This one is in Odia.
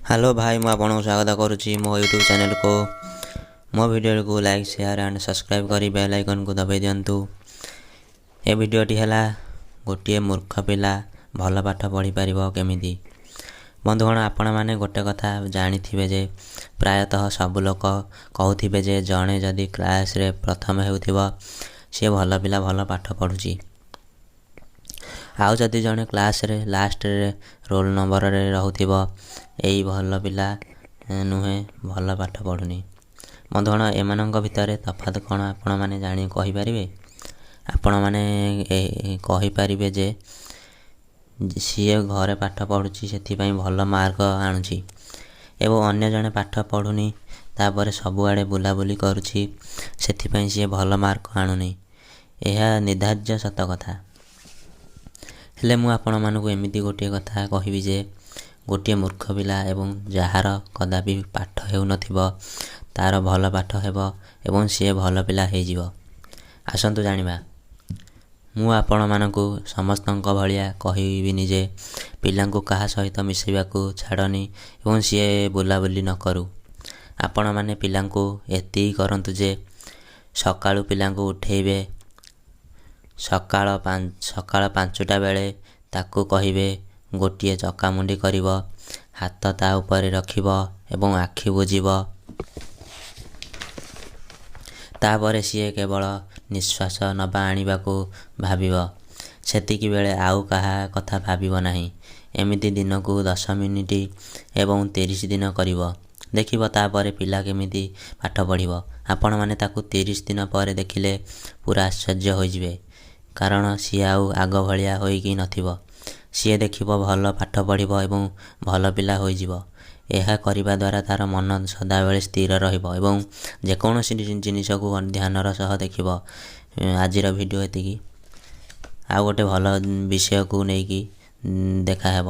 ହ୍ୟାଲୋ ଭାଇ, ମୁଁ ଆପଣଙ୍କୁ ସ୍ୱାଗତ କରୁଛି ମୋ ୟୁଟ୍ୟୁବ୍ ଚ୍ୟାନେଲକୁ। ମୋ ଭିଡ଼ିଓକୁ ଲାଇକ୍, ସେୟାର ଆଣ୍ଡ ସବସ୍କ୍ରାଇବ୍ କରି ବେଲ୍ ଆଇକନ୍କୁ ଦବାଇ ଦିଅନ୍ତୁ। ଏ ଭିଡ଼ିଓଟି ହେଲା, ଗୋଟିଏ ମୂର୍ଖ ପିଲା ଭଲ ପାଠ ପଢ଼ିପାରିବ କେମିତି? ବନ୍ଧୁଗଣ, ଆପଣମାନେ ଗୋଟେ କଥା ଜାଣିଥିବେ ଯେ ପ୍ରାୟତଃ ସବୁ ଲୋକ କହୁଥିବେ ଯେ ଜଣେ ଯଦି କ୍ଲାସ୍ରେ ପ୍ରଥମ ହେଉଥିବ, ସିଏ ଭଲ ପିଲା, ଭଲ ପାଠ ପଢ଼ୁଛି। ଆଉ ଯଦି ଜଣେ କ୍ଲାସ୍ରେ ଲାଷ୍ଟରେ ରୋଲ୍ ନମ୍ବରରେ ରହୁଥିବ, ଏଇ ଭଲ ପିଲା ନୁହେଁ, ଭଲ ପାଠ ପଢ଼ୁନି। ବନ୍ଧୁଗଣ, ଏମାନଙ୍କ ଭିତରେ ତଫାତ୍ କ'ଣ ଆପଣମାନେ ଜାଣି କହିପାରିବେ? ଆପଣମାନେ କହିପାରିବେ ଯେ ସିଏ ଘରେ ପାଠ ପଢ଼ୁଛି, ସେଥିପାଇଁ ଭଲ ମାର୍କ ଆଣୁଛି ଏବଂ ଅନ୍ୟ ଜଣେ ପାଠ ପଢ଼ୁନି, ତାପରେ ସବୁଆଡ଼େ ବୁଲାବୁଲି କରୁଛି, ସେଥିପାଇଁ ସିଏ ଭଲ ମାର୍କ ଆଣୁନି। ଏହା ନିର୍ଦ୍ଧାର୍ଯ୍ୟ ସତ କଥା। ହେଲେ ମୁଁ ଆପଣମାନଙ୍କୁ ଏମିତି ଗୋଟିଏ କଥା କହିବି ଯେ ଗୋଟିଏ ମୂର୍ଖ ପିଲା ଏବଂ ଯାହାର କଦାପି ପାଠ ହେଉନଥିବ, ତା'ର ଭଲ ପାଠ ହେବ ଏବଂ ସିଏ ଭଲ ପିଲା ହେଇଯିବ। ଆସନ୍ତୁ ଜାଣିବା। ମୁଁ ଆପଣମାନଙ୍କୁ ସମସ୍ତଙ୍କ ଭଳିଆ କହିବିନି ଯେ ପିଲାଙ୍କୁ କାହା ସହିତ ମିଶିବାକୁ ଛାଡ଼ନି ଏବଂ ସିଏ ବୁଲାବୁଲି ନ କରୁ। ଆପଣମାନେ ପିଲାଙ୍କୁ ଏତିକି କରନ୍ତୁ ଯେ ସକାଳୁ ପିଲାଙ୍କୁ ଉଠେଇବେ ସକାଳ 5ଟା ବେଳେ। ତାକୁ କହିବେ ଗୋଟିଏ ଚକାମୁଣ୍ଡି କରିବ, ହାତ ତା ଉପରେ ରଖିବ ଏବଂ ଆଖି ବୁଜିବ। ତାପରେ ସିଏ କେବଳ ନିଶ୍ୱାସ ନେବା ଆଣିବାକୁ ଭାବିବ। ସେତିକି ବେଳେ ଆଉ କାହା କଥା ଭାବିବ ନାହିଁ। ଏମିତି ଦିନକୁ 10 ମିନିଟ୍ ଏବଂ 30 ଦିନ କରିବ। ଦେଖିବ ତାପରେ ପିଲା କେମିତି ପାଠ ପଢ଼ିବ। ଆପଣମାନେ ତାକୁ 30 ଦିନ ପରେ ଦେଖିଲେ ପୁରା ଆଶ୍ଚର୍ଯ୍ୟ ହୋଇଯିବେ, କାରଣ ସିଏ ଆଉ ଆଗ ଭଳିଆ ହୋଇକି ନଥିବ। ସିଏ ଦେଖିବ ଭଲ ପାଠ ପଢ଼ିବ ଏବଂ ଭଲ ପିଲା ହୋଇଯିବ। ଏହା କରିବା ଦ୍ୱାରା ତା'ର ମନ ସଦାବେଳେ ସ୍ଥିର ରହିବ ଏବଂ ଯେକୌଣସି ଜିନିଷକୁ ଧ୍ୟାନର ସହ ଦେଖିବ। ଆଜିର ଭିଡ଼ିଓ ଏତିକି। ଆଉ ଗୋଟେ ଭଲ ବିଷୟକୁ ନେଇକି ଦେଖାହେବ।